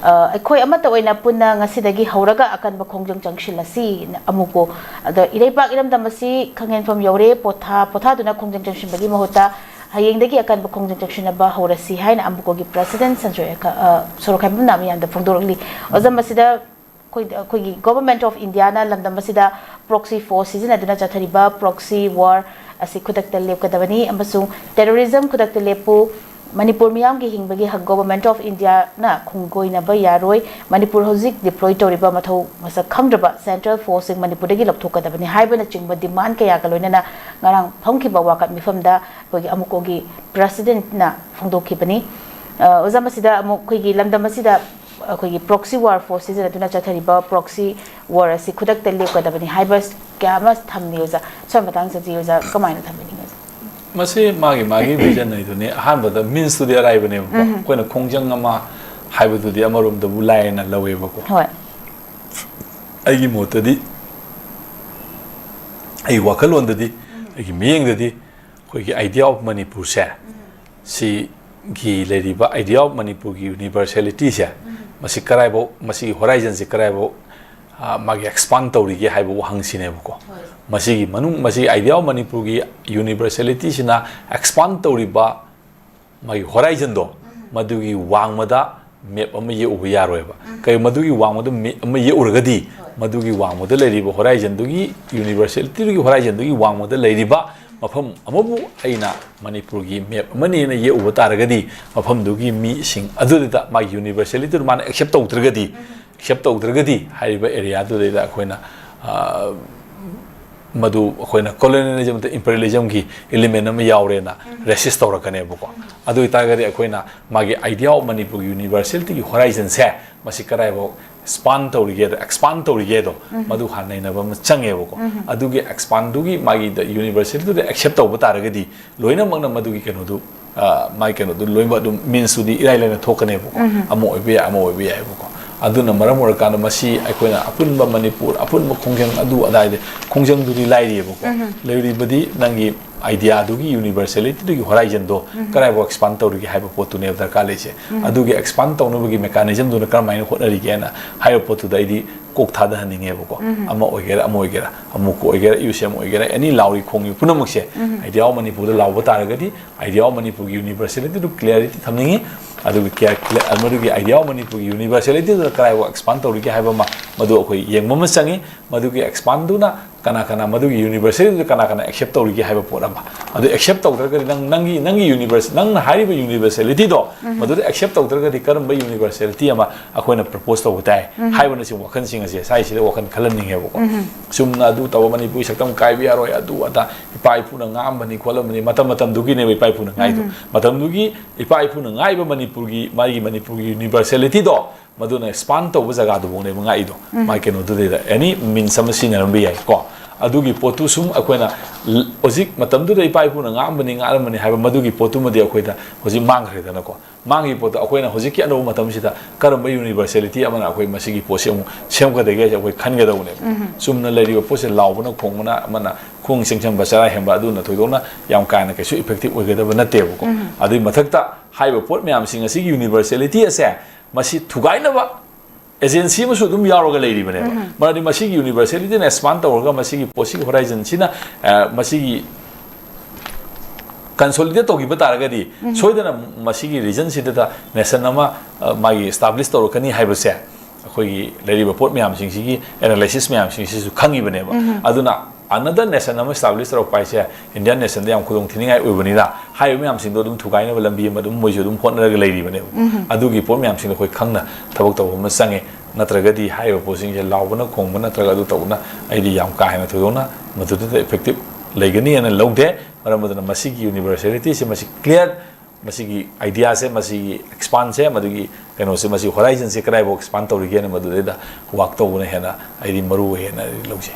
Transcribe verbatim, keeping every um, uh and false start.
ꯑ, ꯑꯩꯈꯣꯏ ꯑꯃꯠꯇ ꯑꯣꯏꯅ ꯄꯨꯟꯅ ꯉꯁꯤꯗꯒꯤ ꯍꯧꯔꯒ ꯑꯀꯟꯕ ꯈꯣꯡꯖꯪ ꯆꯪꯁꯤꯜꯂꯁꯤ꯫ ꯑꯃꯨꯛꯀꯣ, ꯑꯗꯣ ꯏꯔꯩꯄꯥꯛ ꯏꯔꯝꯗꯝ ꯑꯁꯤ ꯈꯪꯍꯦꯟꯐꯝ ꯌꯧꯔꯦ, ꯄꯣꯊꯥ ꯄꯣꯊꯥꯗꯨꯅ ꯈꯣꯡꯖꯪ ꯆꯪꯁꯤꯟꯕꯒꯤ ꯃꯍꯨꯠꯇ ꯍꯌꯦꯡꯗꯒꯤ ꯑꯀꯟꯕ ꯈꯣꯡꯖꯪ ꯆꯪꯁꯤꯟꯅꯕ ꯍꯧꯔꯁꯤ ꯍꯥꯏꯅ ꯑꯃꯨꯛꯀꯣꯒꯤ president ꯁꯟꯖꯣꯏ ꯑꯀ-, ꯑ, ꯁꯣꯔꯣꯛꯈꯥꯏꯕꯝꯅ ꯃꯤꯌꯥꯝꯗ ꯐꯣꯡꯗꯣꯔꯛꯂꯤ꯫ ꯑꯣꯖꯥ, ꯃꯁꯤꯗ ꯑꯩꯈꯣꯏ, ꯑꯩꯈꯣꯏꯒꯤ Government of India ꯅ ꯂꯝꯗꯝ ꯑꯁꯤꯗ proxy force ꯁꯤꯖꯤꯟꯅꯗꯨꯅ ꯆꯠꯊꯔꯤꯕ proxy war ꯑꯁꯤ ꯈꯨꯗꯛꯇ ꯂꯦꯞꯀꯗꯕꯅꯤ ꯑꯃꯁꯨꯡ terrorism ꯈꯨꯗꯛꯇ ꯂꯦꯞꯄꯨ, ꯃꯅꯤꯄꯨꯔ ꯃꯤꯌꯥꯝꯒꯤ ꯍꯤꯡꯕꯒꯤ ꯍꯛ Government of India ꯅ ꯈꯣꯡꯒꯣꯏꯅꯕ ꯌꯥꯔꯣꯏ, ꯃꯅꯤꯄꯨꯔ ꯍꯧꯖꯤꯛ deploy ꯇꯧꯔꯤꯕ ꯃꯊꯧ ꯃꯁꯛ ꯈꯪꯗ꯭ꯔꯕ central force ꯁꯤꯡ ꯃꯅꯤꯄꯨꯔꯗꯒꯤ ꯂꯧꯊꯣꯛꯀꯗꯕꯅꯤ ꯍꯥꯏꯕꯅꯆꯤꯡꯕ demand ꯀꯌꯥꯒ ꯂꯣꯏꯅꯅ ꯉꯔꯥꯡ ꯐꯝꯈꯤꯕ ꯋꯥꯀꯠ ꯃꯤꯐꯝꯗ ꯑꯩꯈꯣꯏꯒꯤ ꯑꯃꯨꯛꯀꯣꯒꯤ president ꯅ ꯐꯣꯡꯗꯣꯛꯈꯤꯕꯅꯤ꯫ ꯑ, ꯑꯣꯖꯥ, ꯃꯁꯤꯗ ꯑꯃꯨꯛ ꯑꯩꯈꯣꯏꯒꯤ ꯂꯝꯗꯝ ꯑꯁꯤꯗ ꯑꯩꯈꯣꯏꯒꯤ proxy war force ꯁꯤꯖꯤꯟꯅꯗꯨꯅ ꯆꯠꯊꯔꯤꯕ proxy war ꯑꯁꯤ ꯈꯨꯗꯛꯇ ꯂꯦꯞꯀꯗꯕꯅꯤ ꯍꯥꯏꯕ ꯀꯌꯥ ꯑꯃ ꯊꯝꯂꯤ ꯑꯣꯖꯥ꯫ ꯁ꯭ꯋꯥꯏ ꯃꯇꯥꯡꯁꯤꯗꯤ ꯑꯣꯖꯥ ꯀꯃꯥꯏꯅ ꯊꯝꯕꯤꯅꯤꯡꯉꯤ ꯑꯣꯖꯥ? ꯃꯁꯤ ꯃꯥꯒꯤ ꯃꯥꯒꯤ vision ꯍꯥꯏꯗꯨꯅꯤ꯫ ꯑꯍꯥꯟꯕꯗ means ꯇꯨꯗꯤ ꯑꯔꯥꯏꯕꯅꯦꯕꯀꯣ꯫ ꯎꯝ꯫ ꯑꯩꯈꯣꯏꯅ ꯈꯣꯡꯖꯪ ꯑꯃ ꯍꯥꯏꯕꯗꯨꯗꯤ ꯑꯃꯔꯣꯝꯗꯕꯨ ꯂꯥꯏꯅ ꯂꯧꯋꯦꯕꯀꯣ꯫ ꯍꯣꯏ꯫ ꯑꯩꯒꯤ ꯃꯣꯠꯇꯗꯤ, ꯑꯩꯒꯤ ꯋꯥꯈꯜꯂꯣꯟꯗꯗꯤ, ꯑꯩꯒꯤ ꯃꯤꯠꯌꯦꯡꯗꯗꯤ ꯑꯩꯈꯣꯏꯒꯤ idea of ꯃꯅꯤꯄꯨꯔꯁꯦ, ꯎꯝ꯫ ꯁꯤꯒꯤ ꯂꯩꯔꯤꯕ idea of ꯃꯅꯤꯄꯨꯔꯒꯤ universality ꯁꯦ, ꯎꯝ꯫ ꯃꯁꯤ ꯀꯔꯥꯏꯐꯥꯎ, ꯃꯁꯤꯒꯤ horizon ꯁꯦ ꯀꯔꯥꯏꯐꯥꯎ, ꯑ, ꯃꯥꯒꯤ expand ꯇꯧꯔꯤꯒꯦ ꯍꯥꯏꯕ ꯋꯥꯍꯪꯁꯤꯅꯦꯕꯀꯣ꯫ ꯍꯣꯏ꯫ ꯃꯁꯤꯒꯤ ꯃꯅꯨꯡ, ꯃꯁꯤꯒꯤ idea of ꯃꯅꯤꯄꯨꯔꯒꯤ universality ꯁꯤꯅ expand ꯇꯧꯔꯤꯕ ꯃꯥꯒꯤ horizon ꯗꯣ, ꯎꯝ꯫ ꯃꯗꯨꯒꯤ ꯋꯥꯡꯃꯗ map ꯑꯃ ꯌꯦꯛꯎꯕ ꯌꯥꯔꯣꯏꯕ꯫ ꯎꯝ꯫ ꯀꯩ, ꯃꯗꯨꯒꯤ ꯋꯥꯡꯃꯗ map ꯑꯃ ꯌꯦꯛꯎꯔꯒꯗꯤ, ꯍꯣꯏ꯫ ꯃꯗꯨꯒꯤ ꯋꯥꯡꯃꯗ ꯂꯩꯔꯤꯕ horizon ꯗꯨꯒꯤ, universality ꯗꯨꯒꯤ horizon ꯗꯨꯒꯤ ꯋꯥꯡꯃꯗ ꯂꯩꯔꯤꯕ ꯃꯐꯝ ꯑꯃꯕꯨ ꯑꯩꯅ ꯃꯅꯤꯄꯨꯔꯒꯤ map ꯑꯃꯅꯦꯅ ꯌꯦꯛꯎꯕ ꯇꯥꯔꯒꯗꯤ, ꯃꯐꯝꯗꯨꯒꯤ ꯃꯤꯁꯤꯡ ꯑꯗꯨꯗ ꯃꯥꯒꯤ universality ꯗꯨ ꯃꯥꯅ accept ꯇꯧꯗ꯭ꯔꯒꯗꯤ, ꯎꯝ꯫ accept ꯇꯧꯗ꯭ꯔꯒꯗꯤ, ꯍꯥꯏꯔꯤꯕ area ꯗꯨꯗꯩꯗ ꯑꯩꯈꯣꯏꯅ, ꯑ, ꯃꯗꯨ ꯑꯩꯈꯣꯏꯅ colonialism ꯅꯠꯇ꯭ꯔꯒ imperialism ꯒꯤ element ꯑꯃ ꯌꯥꯎꯔꯦꯅ ꯎꯝ꯫ resist ꯇꯧꯔꯛꯀꯅꯦꯕꯀꯣ꯫ ꯎꯝ꯫ ꯑꯗꯨ ꯑꯣꯏꯇꯥꯔꯒꯗꯤ ꯑꯩꯈꯣꯏꯅ ꯃꯥꯒꯤ idea of ꯃꯅꯤꯄꯨꯔꯒꯤ universality ꯒꯤ horizon ꯁꯦ ꯃꯁꯤ ꯀꯗꯥꯏꯐꯥꯎ span ꯇꯧꯔꯤꯒꯦꯗꯣ, expand ꯇꯧꯔꯤꯒꯦꯗꯣ, ꯎꯝ꯫ ꯃꯗꯨ ꯍꯥꯟꯅ ꯅꯩꯅꯕ ꯑꯃ ꯆꯪꯉꯦꯕꯀꯣ꯫ ꯎꯝ꯫ ꯑꯗꯨꯒꯤ expand ꯗꯨꯒꯤ ꯃꯥꯒꯤ universality ꯗꯨꯗ accept ꯇꯧꯕ ꯇꯥꯔꯒꯗꯤ ꯂꯣꯏꯅꯃꯛꯅ ꯃꯗꯨꯒꯤ ꯀꯩꯅꯣꯗꯨ, ꯑ, ꯃꯥꯒꯤ ꯀꯩꯅꯣꯗꯨ ꯂꯣꯏꯅꯃꯛ ꯑꯗꯨꯝ means ꯇꯨꯗꯤ ꯏꯔꯥꯏ ꯂꯥꯏꯅ ꯊꯣꯛꯀꯅꯦꯕꯀꯣ꯫ ꯎꯝ꯫ ꯑꯃ ꯑꯣꯏꯕ ꯌꯥꯏ, ꯑꯃ ꯑꯣꯏꯕ ꯌꯥꯏꯕꯀꯣ꯫ ꯑꯗꯨꯅ ꯃꯔꯝ ꯑꯣꯏꯔꯀꯥꯟꯗ ꯃꯁꯤ ꯑꯩꯈꯣꯏꯅ ꯑꯄꯨꯟꯕ ꯃꯅꯤꯄꯨꯔ, ꯑꯄꯨꯟꯕ ꯈꯣꯡꯖꯪ ꯑꯗꯨ ꯑꯗꯥꯏꯗ ꯈꯣꯡꯖꯪꯗꯨꯗꯤ ꯂꯥꯏꯔꯤꯑꯕꯀꯣ꯫ ꯂꯩꯔꯤꯕꯗꯤ ꯅꯪꯒꯤ ideaꯗꯨꯒꯤ universality-ꯗꯨꯒꯤ horizon-ꯗꯣ ꯀꯗꯥꯏꯐꯥꯎ expand ꯇꯧꯔꯤꯒꯦ ꯍꯥꯏꯕ ꯄꯣꯠꯇꯨꯅꯦꯕ ꯗꯔꯀꯥꯔ ꯂꯩꯁꯦ꯫ ꯑꯗꯨꯒꯤ expand ꯇꯧꯅꯕꯒꯤ mechanism-ꯗꯨꯅ ꯀꯔꯝꯍꯥꯏꯅ ꯍꯣꯠꯅꯔꯤꯒꯦꯅ ꯍꯥꯏꯕ ꯄꯣꯠꯇꯨꯗ ꯑꯩꯗꯤ ꯀꯣꯛ ꯊꯥꯗꯍꯟꯅꯤꯡꯉꯦꯕꯀꯣ꯫ ꯑꯃ ꯑꯣꯏꯒꯦꯔꯥ, ꯑꯃ ꯑꯣꯏꯒꯦꯔꯥ, ꯑꯃꯨꯛꯀ ꯑꯣꯏꯒꯦꯔꯥ, ꯌꯨꯁꯦꯝ ꯑꯣꯏꯒꯦꯔꯥ, any ꯂꯥꯎꯔꯤ ꯈꯣꯡꯉꯤ ꯄꯨꯝꯅꯃꯛꯁꯦ, Idea of Manipur-ꯗ ꯂꯥꯎꯕ ꯇꯥꯔꯒꯗꯤ, Idea of Manipur-ꯒꯤ universality-ꯗꯨ clarity ꯊꯝꯅꯤꯡꯉꯤ꯫ ꯑꯗꯨꯒ ꯀꯌꯥ-, clear-, ꯃꯗꯨꯒꯤ Idea of Manipur-ꯒꯤ universality-ꯗꯨꯗ ꯀꯗꯥꯏꯐꯥꯎ expand ꯇꯧꯔꯤꯒꯦ ꯍꯥꯏꯕ ꯑꯃ, ꯃꯗꯨ ꯑꯩꯈꯣꯏ ꯌꯦꯡꯕ ꯑꯃ ꯆꯪꯉꯤ꯫ ꯃꯗꯨꯒꯤ expand-ꯗꯨꯅ ꯀꯅꯥ ꯀꯅꯥ, ꯃꯗꯨꯒꯤ universality-ꯗꯨ ꯀꯅꯥ ꯀꯅꯥ accept ꯇꯧꯔꯤꯒꯦ ꯍꯥꯏꯕ ꯄꯣꯠ ꯑꯃ꯫ ꯑꯗꯨ accept ꯇꯧꯗ꯭ꯔꯒꯗꯤ ꯅꯪ, ꯅꯪꯒꯤ, ꯅꯪꯒꯤ universe-, ꯅꯪꯅ ꯍꯥꯏꯔꯤꯕ universality-ꯗꯣ ꯃꯗꯨꯗ accept ꯇꯧꯗ꯭ꯔꯒꯗꯤ ꯀꯔꯝꯕ universality ꯑꯃ ꯑꯩꯈꯣꯏꯅ propose ꯇꯧꯕ ꯇꯥꯏ ꯍꯥꯏꯕꯅꯆꯤꯡꯕ ꯋꯥꯈꯜꯁꯤꯡ ꯑꯁꯦ ꯁ꯭ꯋꯥꯏꯁꯤꯗ ꯋꯥꯈꯜ ꯈꯜꯍꯟꯅꯤꯡꯉꯦꯕꯀꯣ꯫ ꯆꯨꯝꯅ ꯑꯗꯨ ꯇꯧꯕ, ꯃꯅꯤꯄꯨꯔꯒꯤ ꯁꯛꯇꯝ ꯀꯥꯏꯕ ꯌꯥꯔꯣꯏ, ꯑꯗꯨ ꯑꯗꯥ, ꯏꯄꯥ ꯏꯄꯨꯅ ꯉꯥꯡꯕꯅꯤ ꯈꯣꯠꯂꯝꯕꯅꯤ, ꯃꯇꯝ ꯃꯇꯝꯗꯨꯒꯤꯅꯦꯕ ꯏꯄꯥ ꯏꯄꯨꯅ ꯉꯥꯏꯗꯣ꯫ ꯃꯇꯝꯗꯨꯒꯤ ꯏꯄꯥ ꯏꯄꯨꯅ ꯉꯥꯏꯕ ꯃꯅꯤꯄꯨꯔꯒꯤ, ꯃꯥꯒꯤ ꯃꯅꯤꯄꯨꯔꯒꯤ universality-ꯗꯣ ꯃꯗꯨꯅ expand ꯇꯧꯕ ꯖꯒꯥꯗꯨꯐꯥꯎꯅꯦꯕ ꯉꯥꯛꯏꯗꯣ꯫ ꯃꯥꯒꯤ ꯀꯩꯅꯣꯗꯨꯗꯩꯗ any means ꯑꯃ ꯁꯤꯖꯤꯟꯅꯔꯝꯕ ꯌꯥꯏꯀꯣ꯫ ꯑꯗꯨꯒꯤ ꯄꯣꯠꯇꯨ ꯁꯨꯝ ꯑꯩꯈꯣꯏꯅ ꯍꯧꯖꯤꯛ ꯃꯇꯝꯗꯨꯗ ꯏꯄꯥ ꯏꯄꯨꯅ ꯉꯥꯡꯕꯅꯤ, ꯉꯥꯡꯂꯝꯕꯅꯤ ꯍꯥꯏꯕ ꯃꯗꯨꯒꯤ ꯄꯣꯠꯇꯨꯃꯗꯤ ꯑꯩꯈꯣꯏꯗ ꯍꯧꯖꯤꯛ ꯃꯥꯡꯈ꯭ꯔꯦꯗꯅꯀꯣ꯫ ꯃꯥꯡꯈꯤꯕ ꯄꯣꯠꯇꯣ ꯑꯩꯈꯣꯏꯅ ꯍꯧꯖꯤꯛꯀꯤ ꯑꯅꯧꯕ ꯃꯇꯝꯁꯤꯗ ꯀꯔꯝꯕ universality ꯑꯃꯅ ꯑꯩꯈꯣꯏ ꯃꯁꯤꯒꯤ ꯄꯣꯠꯁꯤ ꯑꯃꯨꯛ ꯁꯦꯝꯒꯗꯒꯦ ꯍꯥꯏꯁꯦ ꯑꯩꯈꯣꯏ ꯈꯟꯒꯗꯧꯕꯅꯦꯕ꯫ ꯆꯨꯝꯅ ꯂꯩꯔꯤꯕ ꯄꯣꯠꯁꯦ ꯂꯥꯎꯕꯅ ꯈꯣꯡꯕꯅ ꯑꯃꯅ ꯈꯣꯡ ꯆꯦꯡꯁꯟꯕ, ꯆꯔꯥ ꯍꯦꯟꯕ ꯑꯗꯨꯅ ꯊꯣꯏꯗꯣꯛꯅ ꯌꯥꯝ ꯀꯥ ꯍꯦꯟꯅ ꯀꯩꯁꯨ effective ꯑꯣꯏꯒꯗꯕ ꯅꯠꯇꯦꯕꯀꯣ꯫ ꯑꯗꯨꯒꯤ ꯃꯊꯛꯇ ꯍꯥꯏꯔꯤꯕ ꯄꯣꯠ ꯃꯌꯥꯝꯁꯤꯡ ꯑꯁꯤꯒꯤ universality ꯑꯁꯦ ꯃꯁꯤ ꯊꯨꯒꯥꯏꯅꯕ agency ꯑꯃꯁꯨ ꯑꯗꯨꯝ ꯌꯥꯎꯔꯒ ꯂꯩꯔꯤꯕꯅꯦꯕ꯫ ꯃꯔꯝꯗꯤ ꯃꯁꯤꯒꯤ universality-ꯅ expand ꯇꯧꯔꯒ ꯃꯁꯤꯒꯤ ꯄꯣꯠꯁꯤꯒꯤ horizon-ꯁꯤꯅ, ꯑ, ꯃꯁꯤꯒꯤ consolidate ꯇꯧꯈꯤꯕ ꯇꯥꯔꯒꯗꯤ ꯁꯣꯏꯗꯅ ꯃꯁꯤꯒꯤ region-ꯁꯤꯗ nation ꯑꯃ, ꯑ, ꯃꯥꯒꯤ establish ꯇꯧꯔꯛꯀꯅꯤ ꯍꯥꯏꯕꯁꯦ ꯑꯩꯈꯣꯏꯒꯤ ꯂꯩꯔꯤꯕ ꯄꯣꯠ ꯃꯌꯥꯝꯁꯤꯡꯁꯤꯒꯤ analysis ꯃꯌꯥꯝꯁꯤꯡꯁꯤꯁꯨ ꯈꯪꯉꯤꯕꯅꯦꯕ꯫ ꯑꯗꯨꯅ another nation ꯑꯃ establish ꯇꯧꯔꯛꯄ ꯍꯥꯏꯁꯦ Indian nation-ꯗ ꯌꯥꯝ ꯈꯨꯗꯣꯡ ꯊꯤꯅꯤꯡꯉꯥꯏ ꯑꯣꯏꯕꯅꯤꯅ ꯍꯥꯏꯔꯤꯕ ꯃꯌꯥꯝꯁꯤꯡꯗꯣ ꯑꯗꯨꯝ ꯊꯨꯒꯥꯏꯅꯕ ꯂꯝꯕꯤ ꯑꯃ ꯑꯗꯨꯝ ꯃꯣꯏꯁꯨ ꯑꯗꯨꯝ ꯍꯣꯠꯅꯔꯒ ꯂꯩꯔꯤꯕꯅꯦꯕ꯫ ꯑꯗꯨꯒꯤ ꯄꯣꯠ ꯃꯌꯥꯝꯁꯤꯡꯗꯣ ꯑꯩꯈꯣꯏ ꯈꯪꯅ ꯊꯕꯛ ꯇꯧꯕ ꯑꯃ ꯆꯪꯉꯦ꯫ ꯅꯠꯇ꯭ꯔꯒꯗꯤ ꯍꯥꯏꯔꯤꯕ ꯄꯣꯠꯁꯤꯡꯁꯦ ꯂꯥꯎꯕꯅ ꯈꯣꯡꯕ ꯅꯠꯇ꯭ꯔꯒ ꯑꯗꯨ ꯇꯧꯕꯅ ꯑꯩꯗꯤ ꯌꯥꯝ ꯀꯥ ꯍꯦꯟꯅ ꯊꯣꯏꯗꯣꯛꯅ ꯃꯗꯨꯗ effective ꯂꯩꯒꯅꯤ ꯍꯥꯏꯅ ꯂꯧꯗꯦ꯫ ꯃꯔꯝ ꯑꯗꯨꯅ ꯃꯁꯤꯒꯤ universality-ꯁꯦ ꯃꯁꯤ clear, ꯃꯁꯤꯒꯤ idea-ꯁꯦ, ꯃꯁꯤꯒꯤ expand-ꯁꯦ, ꯃꯗꯨꯒꯤ ꯀꯩꯅꯣꯁꯦ, ꯃꯁꯤ horizon-ꯁꯦ ꯀꯗꯥꯏꯐꯥꯎ expand ꯇꯧꯔꯤꯒꯦꯅ ꯃꯗꯨꯗꯩꯗ work ꯇꯧꯕꯅ ꯍꯦꯟꯅ ꯑꯩꯗꯤ ꯃꯔꯨ ꯑꯣꯏ ꯍꯥꯏꯅ ꯑꯩꯗꯤ ꯂꯧꯖꯩ꯫